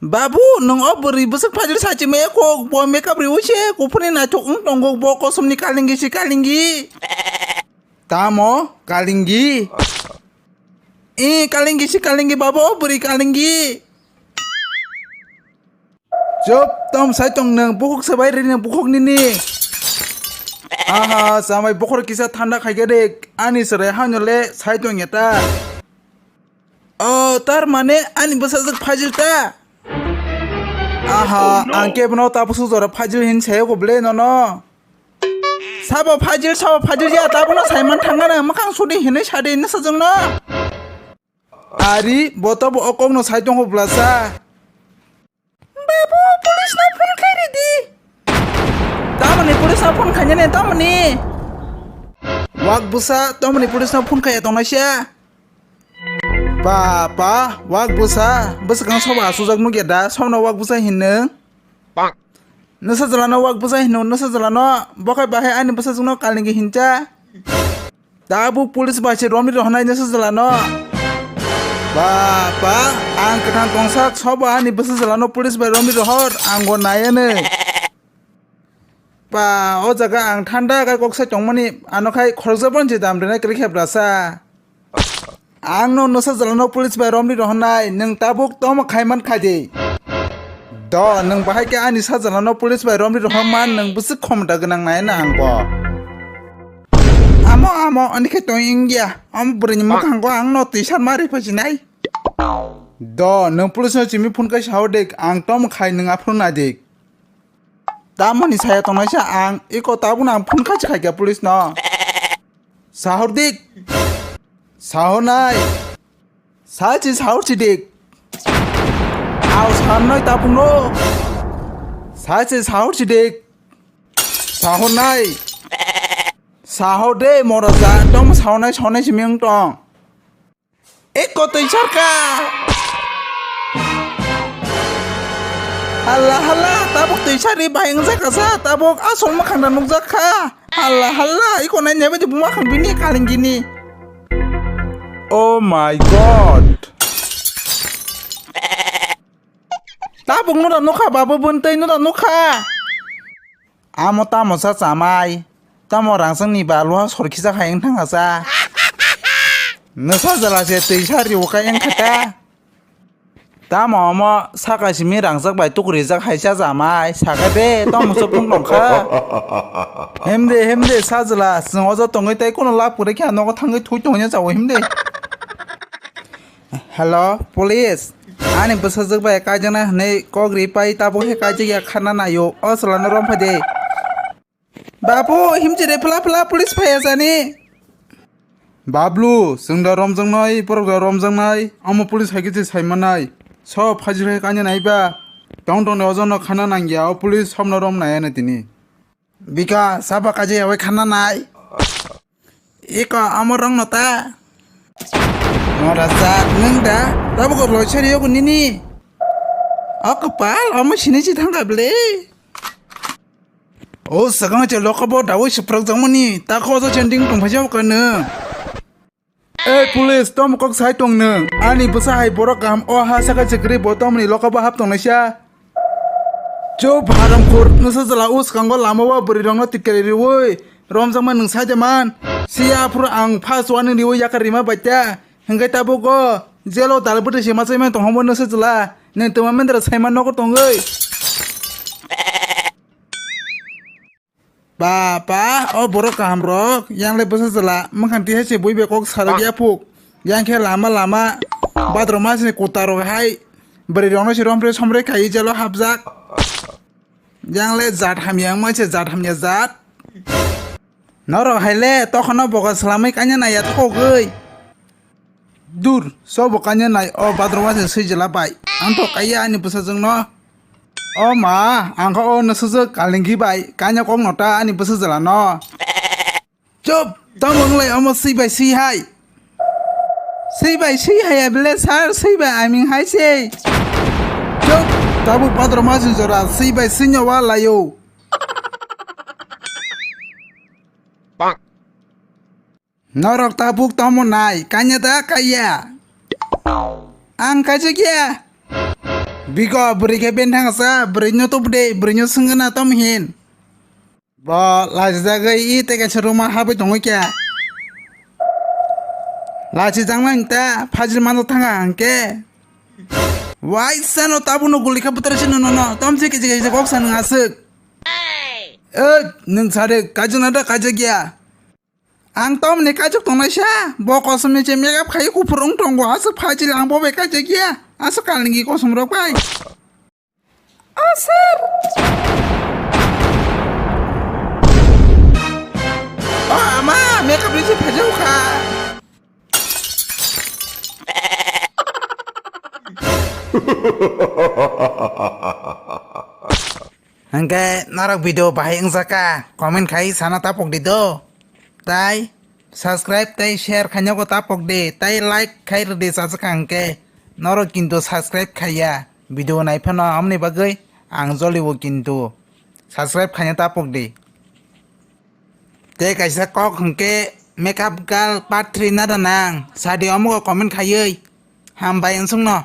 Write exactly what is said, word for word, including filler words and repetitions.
Babu, nwng o bwrwi bwswk phajil sachi maya kok, bo makeup riwi se kuphurni naithok wng tongo, bo kosomni kalingi se kalingi. Tamo kalingi? Eh, kalingi se kalingi, babu, o bwrwi kalingi. Chop, tom sai tong nwng, bukhuk sabai ri nwng bukhuk nini. Aha, samai bokhor kisa thanda khaikhe de, ani chwrai hano le sai tong ya ta. O, tar mane ani bwsajwk phajil ta? Aha, oh no, ang kebono tabusu jora phajil hin sayo go ble nono. Sabo phajil, sabo phajil ya, tabuno saiman thangana, mwkhang sudi hinwi sadi nwsajwkno. Ari, bo tobo o kokno sai tongo bwlasa. Babu, police no phone khairidi. Tamoni police no phone khainani, tamoni? Wak bwsa, tamoni police no phone khaiya tongnaisa? Ba, ba, wak bwsa, bwswkang soba asujak nukya da, somno wak bwsa hinno? Nwsajwlano wak bwsa hinno, nwsajwlano, bokhai bahai ani bwsajwkno kalnigi hincha. Tabuk police bai se romwi rohornai nwsajwlano. Ba, ba, ang kwthang tongsa sobo ani bwsajwlano police bai romwi rohor, ang bo naiyanwi. Ba, o jaga ang thanda khai kok sai tongmani, ano khai khoroksa bon je dam rwnai kwrwi khe brasa. Ang no nwsajwlano police bai romwi rohornai, nwng tabuk tomo khaiman khaidi. Do, nwng bahai khe ani sajwlano police bai romwi rohorman, nwng bwswk khomda gwnang nai na ang bo. Amo, amo, ani khe tong wngya. Amo bwrwini mwkhango ang no twi san ma rwi phasinai. Do, nwng police no chimi phone khai sao de, ang tom khai nwng aphuru na de. Tamoni saya tongnaisa ang, iko tabukno ang phone khai khaikha police no. Sahor dik. Sahor nai. Sachi sahor si dik. Au sahor nai tabukno. Sachi sahor si dik. Sahor nai. Sahor de mora ja, tom sahor nai, sahor nai simi wng tong. Eko twi sarka. Hala hala, tabuk twi sari bai wngjakha sa, tabuk asol mwkhang da nukjakha. Hala hala, iko nai nai bai buma khang bini kalingini. Oh my God. Tabuk nura nukha, babu buntwi nura nukha. Amo tamo sa chamai. Tamo rangchakni ba luha sorkisa hai wng thangkha sa. Nwsa jala se twi sa riwo kha wng kha ta. Tamo omo saka simi rangchak bai tukurijak hai sa chamai. Sakha de tamo chopung tong kha. Hemde hemde sajla chwng ojo tongwi tai kono lab kwrwi khe nogo thangwi thui tongya chawo hemde. Hello, police. Ani bwsajwk bai kaijaknai hwnwi kok ri pai tabuk khe kaijak ya khana naio. O chwla no rom phai de. Babu, himchi re phla phla police phai ya jani. Bablu, chwng da romjaknai, borok da romjaknai, omo police hai khe se sai manai. So, phajir hai kanya nai ba. Tong tong de ojo no khana nang ya, o police somno rom nai ya na tini. Bika, saba kaje yawi khanna nai. Iko amo rong no ta. Mora sa nung da, tabu ko loi sari yogo nini. O kapal, amo sini si thangka ble. O sakang che loko bo dawi suprak jangmani, ta ko so chending tong phaja ko nung. Ei police, tom kok sai tong nwng? Ani bwsa hai borok kaham o ha saka chikri bo tomni loka bo hap tong naisa. Chup haram khur, nwsa jala o swkango lama o bwrwi rokno tikari riwi romjakma nwng sai de man. Siya aphuru ang first warning riwi yakar rima baita. Hingke tabuk o jail o dal bwtwi se ma chaiman tong homo nwsa jala. Nwng twma mendra sai ma nogo tongwi. Ba, ba, o borok kaham rok, yang le bwsa jala, mwkhang tihai se bui bai kok sarak ya phuk, yang khe lama lama, badroma se kuta rok hai, bwrwi rok no se romre somre khai jalo hapjak, yang le jat hamya wngma se jat hamya jat, norok hai le tokhono boga swlamwi kanya naiya thokgwi. Dur, sobo kanya nai o badroma se swijla bai. Ang to kaiya ani bwsajwk no. O ma, ang kha o nwsajwk kalingi bai kanya kok no ta ani bwsajwla no. Chup, tamo wnglai omo swi bai swi hai. Swi bai swi hai ya bele sir, swi bai aming hai se. Chup, tabuk badroma se jora swi bai swi no wa layo. Norok tabuk tamo nai, kanya da kaiya? Ang kaijak ya. Bigo bwrwi khe ben thangsa, bwrwino tubde, bwrwino swngna tom hin. Bo lajagwi i tei kaisa room-o habwi tongo kya? Lachijaknai ta phajil mano thanga hangke. Waisano tabukno guli kha bwtara sino nono, tom se kiji kiji kok sa nwng aswk. Eh, nwng sade kaijakna da kaijakya? Ang tomni kaichuk tongnaisa, bo kosomni je makeup khai kuphur wng tongo, aswk phajil ang bo bai kaijakya, aswk kalnigi kosom rok bai. Oh, sir. Oh, ama, makeup ni je phajau kha. Hwnkhe norok video bahai wngjakha, comment khai sana tapok di do. Tai subscribe tai share khainyago tapok di, tai like khai rwdi chachakha hwnkhe. Norok kintu subscribe khaiya, video naiphano amoni bagwi ang joliwo kintu subscribe khaina tapok di. Tei kaisa kok hwnkhe makeup girl part three nada nang? Sadi omogo comment khaiwi. Hambai wngsungno.